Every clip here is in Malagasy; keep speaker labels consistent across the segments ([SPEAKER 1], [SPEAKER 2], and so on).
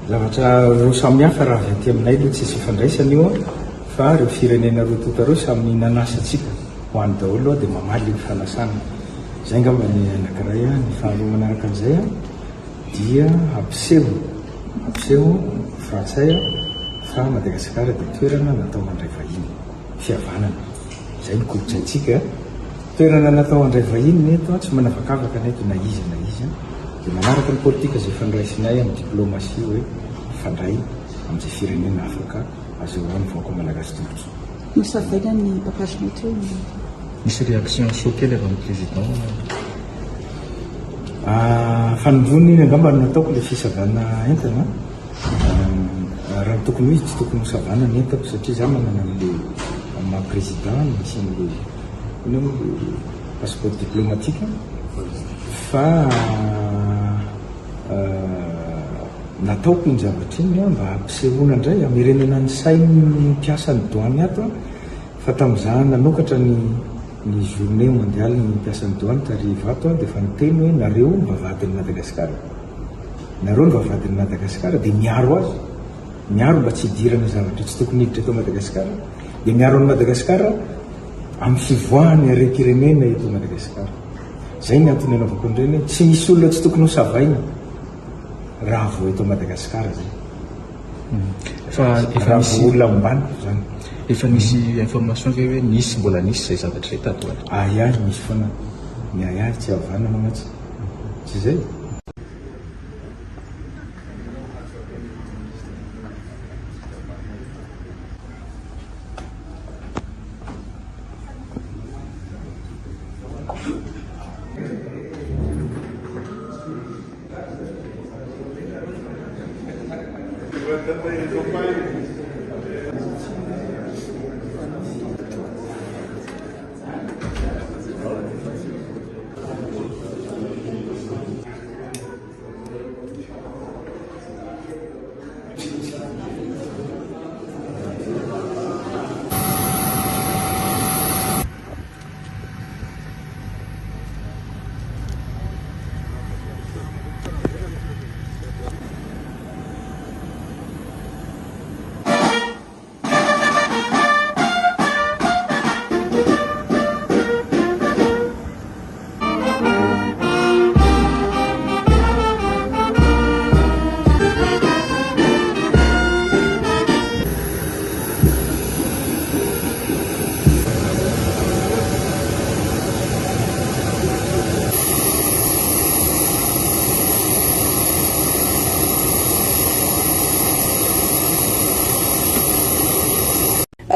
[SPEAKER 1] Zavatra roa samihafa raha avy aty aminay aloha tsisy ifandraisany io fa ireo firenena roa tonta ireo samy nanasa antsika ho any daholo dia mamaly ny fanasana. Izay angamba ny anankiray. Ny faharoa manaraka an'izay dia hampiseho hampiseho frantsay fa Madagasikara dia toerana natao handray vahiny. Fihavanana. Izay ny kolontsaintsika. Toerana natao handray vahiny ny eto, tsy manavakavaka ny eto na iza na iza. Dia manaraka ny politika izay efa noraisinay amin'ny diplomatie hoe mifandray amin'izay firenena afaka azahoan'ny vahoaka malagasy tombontsoa.
[SPEAKER 2] Nosavaina ny bagagenao teo ny.
[SPEAKER 3] Nisy réaction chaud kely avy amin'ny président.
[SPEAKER 1] Fanindroany iny angamba no nataoko ilay fisavana entana. Raha ny tokony ho izy tsy tokony ho savana ny entako satria za manana an'le amin'ny maha président misy an'le inona moa le passeport diplomatique fa nataoko iny zavatra iny mba hampisehoana indray hamerenana ny sain'ny mpiasan'ny douane ato fa tamin'izaho nanokatra ny ny journée mondiale ny mpiasan'ny douane tary Ivato dia efa niteny hoe nareo ny vavahadin'i Madagasikara. Nareo ny vavahadin'i Madagascar dia miaro azy, miaro mba tsy hidirana zavatra tsy tokony hiditra eto Madagascar, dia miaro an'i Madagascar amin'ny fivoahan'ny harem-pirenena eto Madagascar. Izay ny antony anaovako an'ireny hoe tsy misy olona tsy tokony ho savaina raha vao eto Madagascar izay.
[SPEAKER 3] Efa efa
[SPEAKER 1] Raha
[SPEAKER 3] nisy
[SPEAKER 1] vao olona ambaniko izany.
[SPEAKER 3] Efa nisy information ve hoe nisy mbola nisy izay zavatra izay tato ato?
[SPEAKER 1] Ahiahy misy foana. Ny ahiahy tsy havanana mantsy. Tsy izay?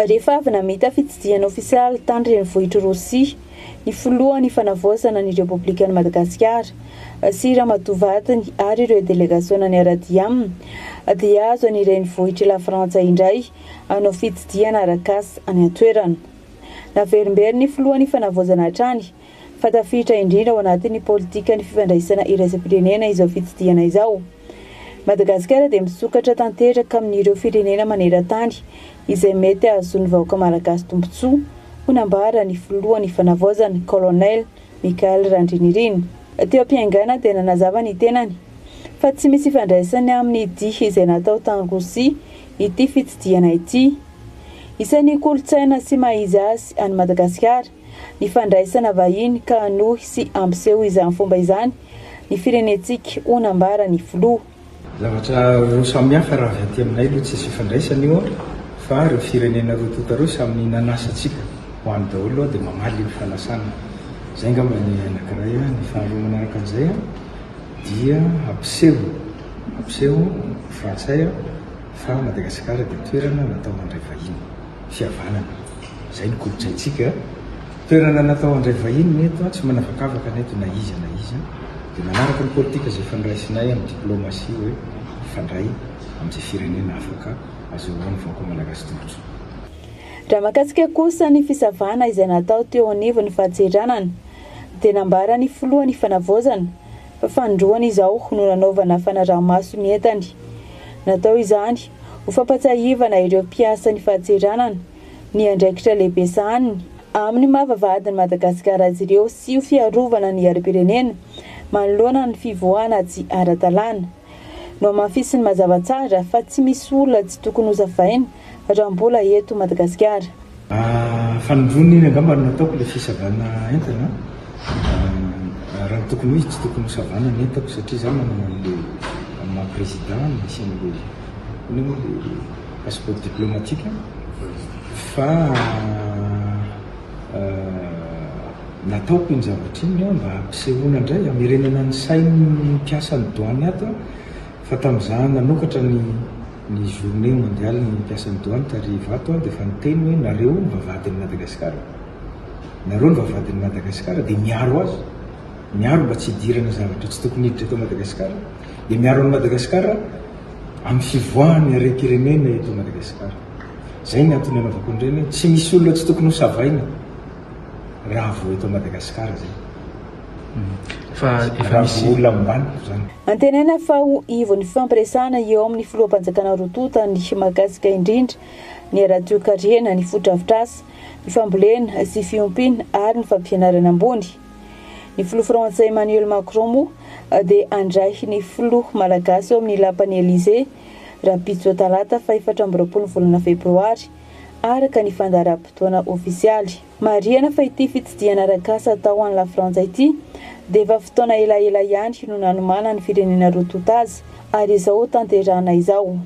[SPEAKER 4] Rehefa avy namita fitsidihana ofisialy tany renivohitr'i Rosia ny filohan'ny fanavaozana ny Repoblikan'i Madagasikara sy Ramatoa vadiny ary ireo delegasiona niara-dia aminy dia hihazo ny renivohitr'i Lafrantsa indray hanao fitsidihana arak'asa any an-toerana. Naverimberin'ny filohan'ny fanavaozana hatrany fa tafiditra indrindra ao anatin'ny politikan'ny fifandraisana iraisam-pirenena izao fitsidihana izao. Madagasikara dia misokatra tanteraka amin'ireo firenena maneran-tany izay mety hahazoan'ny vahoaka malagasy tombontsoa, hoy nambaran'ny filohan'ny fanavaozana, Colonel Michael Randrianirina. Teo am-piaingàna dia nanazava ny tenany fa tsy misy ifandraisany amin'ny dihy izay natao tany Rosia ity fitsidihana ity. Isan'ny kolontsaina sy maha izy azy an'i Madagasikara ny fandraisana vahiny ka hanohy sy hampiseho izany fomba izany ny firenentsika, hoy nambaran'ny filoha.
[SPEAKER 1] Zavatra roa samihafa raha avy aty aminay aloha tsisy ifandraisany io fa ireo firenena roa tonta ireo samy nanasa antsika ho any daholo dia mamaly io fanasana izay angamba ny anankiray. Ny faharoa manaraka an'izay dia hampiseho hampiseho frantsay fa Madagasikara dia toerana natao handray vahiny. Fihavanana. Izay ny kolontsaintsika. Toerana natao handray vahiny ny eto, tsy manavakavaka ny eto na iza na iza. Dia manaraka ny politika izay efa noraisinay amin'ny diplomatie hoe mifandray amin'izay firenena afaka azahoan'ny vahoaka malagasy tombontsoa.
[SPEAKER 4] Raha mahakasika kosa ny fisavana izay natao teo anivon'ny fadintseranana dia nambaran'ny filohan'ny fanavaozana fa fanindroany izao no nanaovana fanaraha-maso ny entany. Natao izany ho fampatsiahivana ireo mpiasan'ny fadintseranana ny andraikitra lehibe sahaniny amin'ny maha vavahadin'i Madagasikara azy ireo sy ho fiarovana ny harem-pirenena manoloana ny fivoahana tsy ara-dalàna. Nohamafisiny mazava tsara fa tsy misy olona tsy tokony hosavaina raha mbola eto Madagasikara.
[SPEAKER 1] Fanindroany iny angamba no nataoko ilay fisavana entana. Raha ny tokony ho izy tsy tokony hosavana ny entako satria izaho manana an'ilay amin'ny maha président misy an'ilay inona moa ilay passeport diplomatique fa Nataoko iny zavatra iny mba hampisehoana indray, hamerenana ny sain'ny mpiasan'ny douane ato fa tamin'izaho nanokatra ny ny journée mondiale ny mpiasan'ny douane tary Ivato aho dia efa niteny hoe nareo ny vavahadin'i Madagasikara, nareo ny vavahadin'i Madagasikara dia miaro azy, miaro mba tsy hidirana zavatra tsy tokony hiditra eto Madagasikara, dia miaro an'i Madagasikara amin'ny fivoahan'ny harem-pirenena eto Madagasikara. Izay ny antony anaovako an'ireny hoe tsy misy olona tsy tokony ho savaina raha vao eto Madagasikara izay.
[SPEAKER 3] Fa efa
[SPEAKER 1] Raha
[SPEAKER 3] misy.
[SPEAKER 1] vao olona ambaniko izany.
[SPEAKER 4] Antenaina fa ho ivon'ny fifampiresahana eo amin'ny filoham-panjakana roa tonta ny mahakasika indrindra ny ara-toekarena, ny fotodrafitrasa, ny fambolena sy fiompiana ary ny fampianarana ambony. Ny filoha frantsay Emmanuel Macron moa dia handray ny filoha malagasy ao amin'ny lapan'i Elysée rahampitso talata fahefatra amby 24 ny volana febroary, araka ny fandaharam-potoana ofisialy. Marihana fa ity fitsidihana arak'asa atao any Lafrantsa ity dia efa fotoana elaela ihany no nanomanan'ny firenena roa tonta azy ary izao tanterahana izao.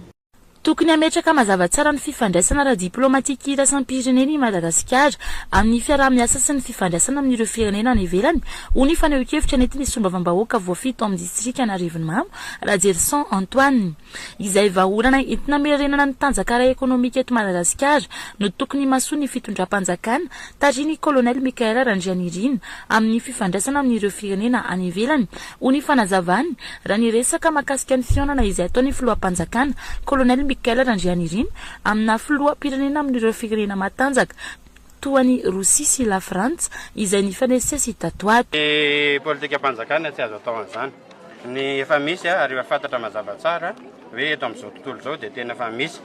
[SPEAKER 5] Tokony hametraka mazava tsara ny fifandraisana ara-diplaomatika iraisam-pirenena i Madagasikara amin'ny fiaraha-miasa sy ny fifandraisana amin'ireo firenena any ivelany, hoy ny fanehoan-kevitra nentin'ny solombavambahoaka voafidy tao amin'ny distrikan'Arivonimamo, Rajerison Antoine. Izay vahaolana entina hamerenana ny tanjaka ara-ekonomika eto Madagasikara no tokony himasoan'ny fitondram-panjakana tarihin'ny Kolonely Michaël Randrianirina amin'ny fifandraisana amin'ireo firenena any ivelany, hoy ny fanazavany raha niresaka mahakasika ny fihaonana izay ataon'ny filoham-panjakana Kolonely Michaël Randrianirina amina filoham-pirenena amin'ireo firenena matanjaka toa an'i Rosia sy Lafrantsa izay nifanesisesy tato ato.
[SPEAKER 6] Ny politikam-panjakana tsy azo atao an'izany. Ny efa misy ary efa fantatra mazava tsara hoe eto amin'izao tontolo izao dia tena efa misy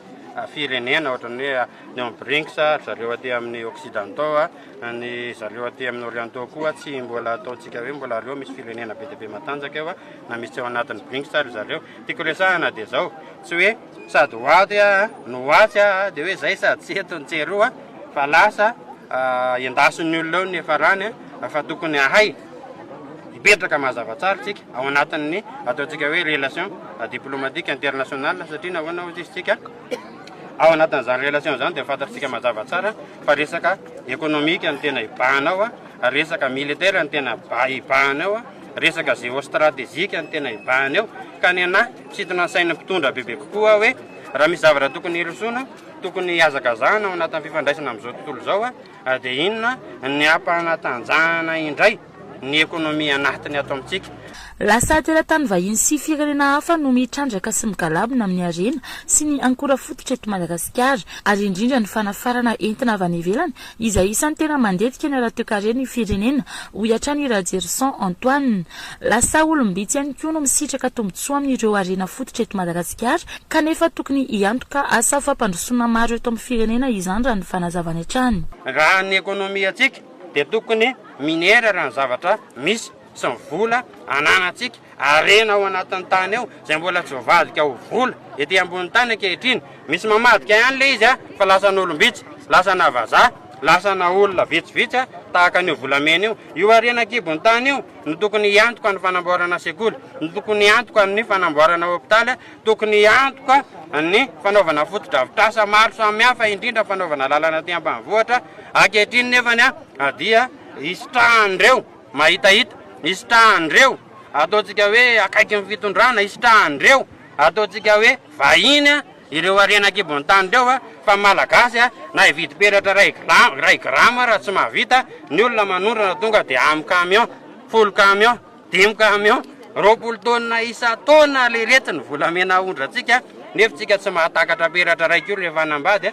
[SPEAKER 6] firenena ohatran'ny hoe ny ao amin'ny BRICS, ry zareo aty amin'ny Occidentaux, ny zareo aty amin'ny Orientaux koa tsy mbola ataontsika hoe mbola reo misy firenena be dia be matanjaka eo na misy tsy ao anatin'ny BRICS ary zareo. Tiako resahana dia izao, tsy hoe sady ho ato no ho atsy dia hoe zay sady tsy eto no tsy eroa fa lasa endasin'ny olona eo ny niafarany fa tokony hahay hipetraka mazava tsara tsika ao anatin'ny ataontsika hoe relation diplomatique internationale satria nahoana hoy izy tsika ao anatin'izany relation izany dia fantatsika mazava tsara fa resaka économique no tena hibahana ao, resaka militaire no tena hibahana ao, resaka géostratégique no tena hibahana eo. Ka ny anà misintona ny sain'ny mpitondra bebe kokoa aho hoe raha misy zavatra tokony hirosoana, tokony hihazakazahana ao anatin'ny fifandraisana amin'izao tontolo izao dia inona ny hampanatanjahana indray ny ekonomia anatiny ato amintsika.
[SPEAKER 5] Lasa teratany vahiny sy firenena hafa no mitrandraka sy migalabona amin'ny harena sy ny ankora fototra eto Madagasikara ary indrindra ny fanafarana entina avy any ivelany izay isan'ny tena mandetika ny ara-toekaren'ny firenena, hoy hatrany i Rajerison Antoine. Lasa olom-bitsy ihany koa no misitraka tombontsoa amin'ireo harena fototra eto Madagasikara kanefa tokony hiantoka asa fampandrosoana maro eto amin'ny firenena izany raha ny fanazavany hatrany.
[SPEAKER 6] Raha ny ekonomiantsika dia tokony minera raha ny zavatra misy sy ny vola ananantsika, harena ao anatin'ny tany ao izay mbola tsy voavadika ho vola ety ambonin'ny tany ankehitriny. Misy mamadika ihany ilay izy fa lasan'olom-bitsy, lasana vazaha, lasana olona vitsivitsy tahaka an'io volamena io. Io harena an-kibon'ny tany io no tokony hiantoka ny fanamboarana sekoly, no tokony hiantoka ny fanamboarana hopitaly, tokony hiantoka ny fanaovana fotodrafitrasa maro samihafa indrindra fanaovana lalana aty ambanivohitra. Ankehitriny nefany dia isitrahan'ireo mahitahita, isitrahan'ireo ataontsika hoe akaikin'ny fitondrana, isitrahan'ireo ataontsika hoe vahiny ireo harena an-kibon'ny tany ireo fa Malagasy na hividy peratra iray grama raha tsy mahavita, ny olona manondrana tonga dia amin'ny camion, folo camion, dimy camion, 20 taonina isan-taona leiretsy ny volamena ahondrantsika nefa tsika tsy mahatakatra peratra iray koa rehefa hanambady.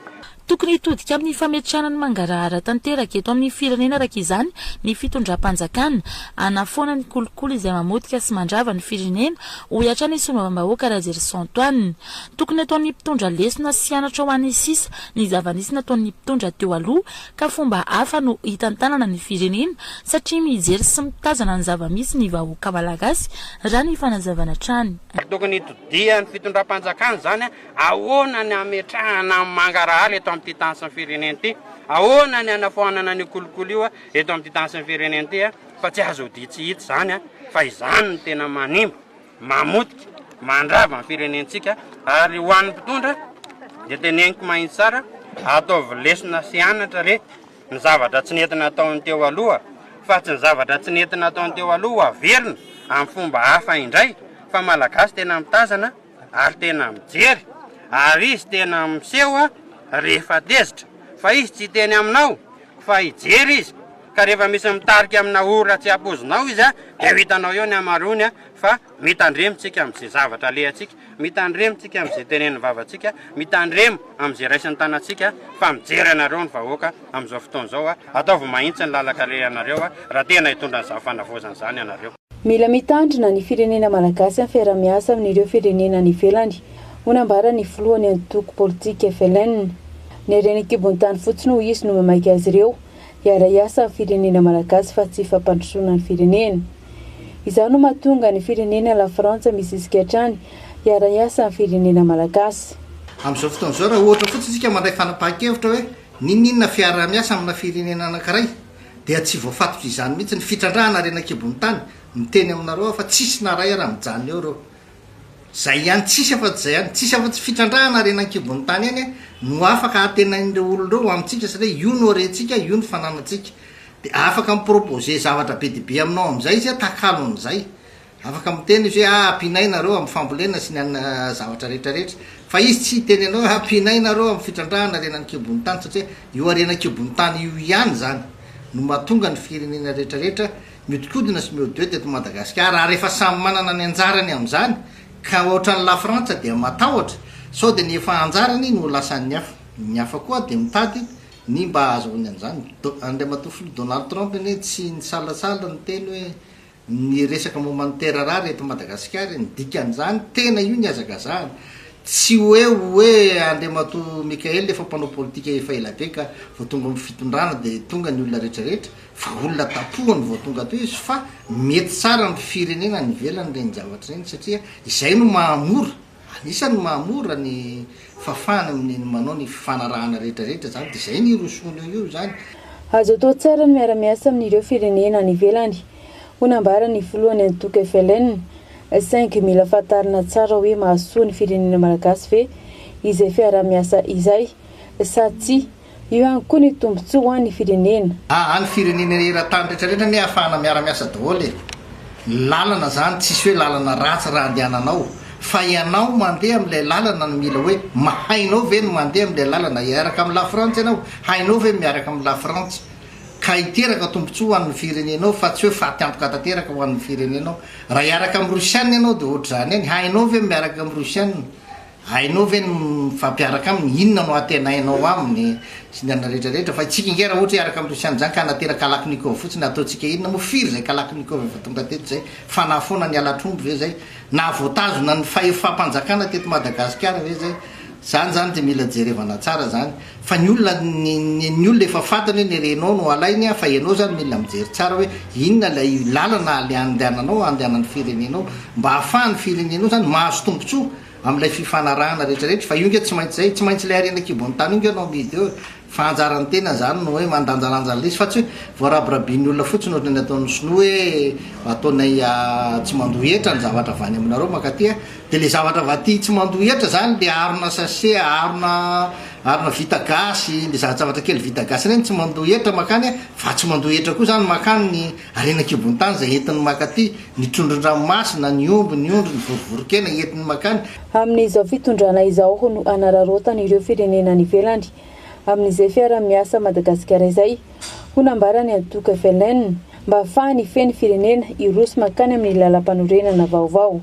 [SPEAKER 5] Tokony hitodika amin'ny fametrahana ny mangarahara tanteraka eto amin'ny firenena araka izany ny fitondram-panjakana, hanafoana ny kolikoly izay mamotika sy mandrava ny firenena, hoy hatrany ny solombavambahoaka Rajerison Antoine. Tokony hataon'ny mpitondra lesona sy anatra ho an'ny sisa ny zava-nisy nataon'ny mpitondra teo aloha ka fomba hafa no hitantanana ny firenena satria mijery sy mitazana ny zava-misy ny vahoaka malagasy, raha ny fanazavana hatrany.
[SPEAKER 6] Tokony hitodihan'ny fitondram-panjakana izany Ahoana ny hametrahana ny mangarahara eto amin'ity tany sy ny firenena ity? Ahoana ny hanafoanana an'io kolikoly io eto amin'ity tany sy ny firenena ity? Fa tsy azo odia tsy hita izany fa izany no tena manimba, mamotika, mandrava ny firenentsika. Ary ho an'ny mpitondra dia teneniko mahitsy tsara, ataovy lesona sy anatra re ny zavatra tsy nety nataony teo aloha, fa tsy ny zavatra tsy nety nataony teo aloha ho averina amin'ny fomba hafa indray fa Malagasy tena mitazana. ary tena mijery ary izy tena miseho rehefa tezitra fa izy tsy hiteny aminao fa hijery izy ka rehefa misy mitarika amina ora tsy ampoizinao izy dia ho hitanao eo ny hamaroany fa mitandremo tsika amin'izay zavatra alehantsika, mitandremo tsika amin'izay tenenin'ny vavantsika, mitandremo amin'izay raisin'ny tanantsika fa mijery anareo ny vahoaka amin'izao fotoana izao, ataovy mahintsy ny lalan-kalehanareo raha tena hitondra an'izany fanavaozana izany ianareo.
[SPEAKER 4] Mila mitandrina ny firenena malagasy amin'ny fiaraha-miasa amin'ireo firenena any ivelany, hoy nambaran'ny filohan'ny antoko politika FLN. Ny harena an-kibon'ny tany fotsiny hoy izy no mamaika azy ireo hiara-hiasa amin'ny firenena malagasy fa tsy fampandrosoana ny firenena. Izany no mahatonga ny firenena Lafrantsa misisika hatrany hiara-hiasa amin'ny firenena malagasy.
[SPEAKER 7] Amin'izao fotoana izao raha ohatra fotsiny isika mandray fanapahan-kevitra hoe n'inon'inona fiaraha-miasa amina firenena anankiray, dia tsy voafatotra izany mihitsy ny fitrandrahana harena an-kibon'ny tany, miteny aminareo aho fa tsisy na ray ara mijanona eo ireo, zay ihany, tsisy afa-tsy zay ihany, tsisy afa-tsy fitrandrahana harena an-kibon'ny tany ihany no afaka antenain'ireo olona ireo ho amintsika satria io no harentsika, io no fananantsika, dia afaka mi-proposer zavatra be dia be aminao amin'izay izy takalon'izay. Afaka miteny izy hoe ah ampianay nareo amin'ny fambolena sy ny anona zavatra rehetra rehetra. Fa izy tsy hiteny anao hoe ampianay nareo amin'ny fitrandrahana harena an-kibon'ny tany satria io harena an-kibon'ny tany io ihany izany no mahatonga ny firenena rehetra rehetra miodikodina sy mihodihody eto Madagasikara ary efa samy manana ny anjarany amin'izany ka ohatran'ny Lafrantsa dia matahotra sao dia ny efa anjarany no ho lasan'ny hafa. Ny hafa koa dia mitady ny mba hahazoany an'izany. Andriamatoa Filoha Donald Trump anie tsy nisalasala niteny hoe Ny resaka momba ny terre rare eto Madagasikara, ny dikan'izany, tena io ny hazakazahana. Tsy hoe hoe Andriamatoa Mickaël efa mpanao politika efa ela be ka vao tonga amin'ny fitondrana dia tonga ny olona rehetra rehetra, fa olona tapohany vao tonga teo izy fa mety tsara amin'ny firenena any ivelany ireny zavatra ireny satria izay no mahamora. Anisan'ny mahamora ny fahafahana amin'ny manao ny fifanarahana rehetra rehetra izany dia izay ny hirosoana eo io izany.
[SPEAKER 4] Azo atao tsara ny miara-miasa amin'ireo firenena any ivelany, hoy nambaran'ny filohan'ny antoko FLN, saingy mila fantarina tsara hoe mahasoa ny firenena malagasy ve izay fiaraha-miasa izay sa tsia. Io ihany koa ny tombontsoa ho an'ny firenena.
[SPEAKER 7] Aa ny firenena eran-tany rehetra rehetra anie ahafahana miara-miasa daholo e! Ny lalana zany tsisy hoe lalana ratsy raha andehananao fa ianao mandeha amin'ilay lalana no mila hoe hainao ve ny mandeha amin'ilay lalana hiaraka amin'i lafrantsa ianao? Hainao ve ny miaraka amin'i lafrantsa ka hiteraka tombontsoa ho an'ny firenenao fa tsy hoe faty antoka tanteraka ho an'ny firenenao? Raha hiaraka amin'ny rosiana ianao dia ohatr'izany ihany, hainao ve ny miaraka amin'ny rosiana? Hainao ve ny mifampiaraka aminy? Inona no antenainao aminy? Sy ny anona rehetra rehetra. Fa isika ange raha ohatra hiaraka amin'ny Rosiana izany ka hanatera kalachnikov fotsiny, ataontsika inona moa? Firy izay kalachnikov efa tonga teto izay? Fa nahafoana ny halatr'omby ve izay? Nahavoatazona ny fahefam-panjakana teto Madagasikara ve izay? Izany izany dia mila jerevana tsara izany. Fa ny olona, ny ny olona efa fantany hoe ny renao no alainy fa ianao izany mila mijery tsara hoe inona ilay lalana alehandehananao, andehanan'ny firenenao mba ahafahan'ny firenenao izany mahazo tombontsoa amin'ilay fifanarahana rehetra rehetra fa io nge tsy maintsy izay, tsy maintsy ilay harena an-kibon'ny tany io nge no amidy eo e, fa anjaran'ny tena izany no hoe mandanjalanja an'ilay izy fa tsy hoe voarabirabin'ny olona fotsiny ohatran'ny ataon'ny sinoa hoe ataonay tsy mandoa hetra ny zavatra avy any aminareo mankaty a, dia ilay zavatra avy aty tsy mandoa hetra izany ilay harona sachet, harona harona vita gasy, ilay zavajavatra kely vita gasy ireny tsy mandoa hetra mankany a, fa tsy mandoa hetra koa izany mankany ny harena an-kibon'ny tany izay entiny mankaty. Ny trondron-dranomasina, ny omby, ny ondry, ny vorovoron-kena entiny mankany.
[SPEAKER 4] Amin'izao fitondrana izao no hanararaotan'ireo firenena any ivelany amin'izay fiaraha-miasa Madagasikara izay, hoy nambaran'ny antoko FLN, mba hahafahany hifehy ny firenena hiroso mankany amin'ny lalampanorenana vaovao.